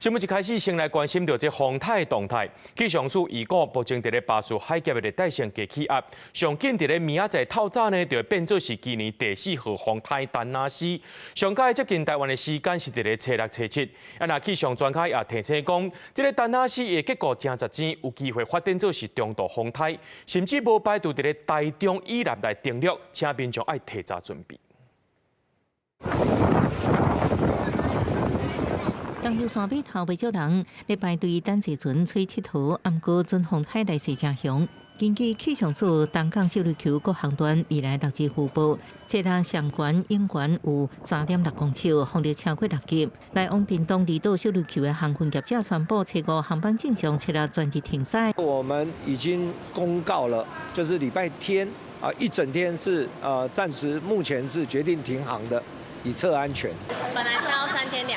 新聞一開始先來關心著這風颱動態。氣象署預告，目前佇咧巴士海峽的熱帶性低氣壓，上緊佇咧明仔載透早呢，就會變做是今年第四號風颱丹那斯。上蓋接近台灣的時間是佇咧初六、初七。啊，若氣象專家也提醒講，這个丹那斯的結構誠實濟，有機會發展做是中度風颱，甚至無排除佇咧台中以南來登陸，請民眾愛提早準備。桐油山碼頭袂少人咧排隊等坐船出𨑨迌，毋過準風颱來勢誠強。根據氣象署東港秀麗區各航段未來六日預報，初六上懸、永懸有3.6公尺，風力超過6級。來往屏東離島秀麗區的航運業者宣布，初五航班正常，初六全日停駛。我們已經公告了，就是禮拜天啊，一整天是暫時目前是決定停航的，以策安全。本來是要3天2夜，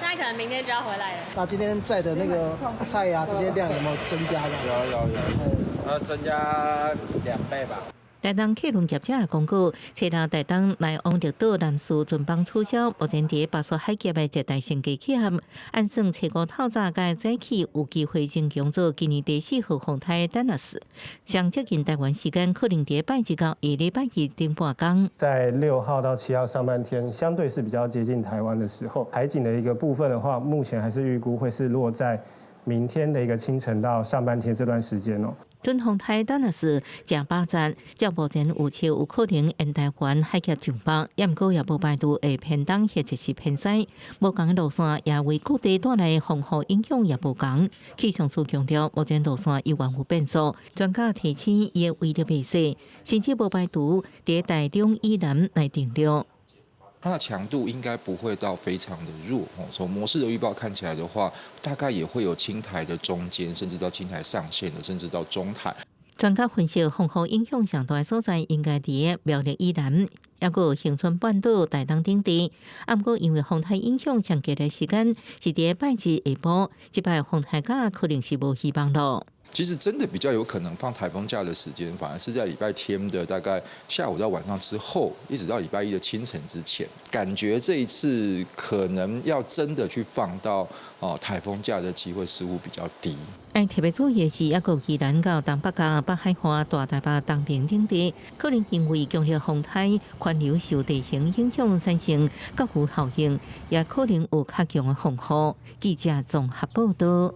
現在可能明天就要回來了。那今天載的那個菜啊，這些量有沒有增加的？有有有，要增加2倍吧。台東客運業者也公告，初六台東來往綠島南勢船班取消。目前佇巴士海峽的熱帶性低氣壓，按算初五透早佮早起有機會增強做今年第四號風颱丹那斯。上接近台灣時間可能佇拜一到下禮拜一頂半工。在6號到7號上半天，相對是比較接近台灣的時候，海景的一個部分的話，目前還是預估會是落在明天的一個清晨到上半天這段時間哦。準風颱丹那斯誠飽讚，照目前預測有可能沿台灣海峽上北，也毋過也無排除會偏東或者是偏西。無仝的路線也為各地帶來風雨影響也無仝。氣象署強調，目前路線猶原有變數，專家提醒伊的威力袂細，甚至無排除佇台中以南來登陸。它的強度應該不會到非常的弱哦。從模式的預報看起來的話，大概也會有輕台的中間，甚至到輕台上限的，甚至到中台。專家分析，風雨影響上大的所在應該佇苗栗以南，抑閣恆春半島、台東等地。啊，毋過因為風颱影響上懸的時間是佇拜日下晡，這擺風颱假可能是無希望咯。其實真的比較有可能放颱風假的時間，反而是在禮拜天的大概下午到晚上之後，一直到禮拜一的清晨之前。感覺這一次可能要真的去放到哦颱風假的機會似乎比較低。愛特別注意的是，抑閣宜蘭到東北角、北海岸、大台北、東平等地，可能因為強烈風颱、環流受地形影響產生降雨效應，也可能有較強的風雨。記者綜合報道。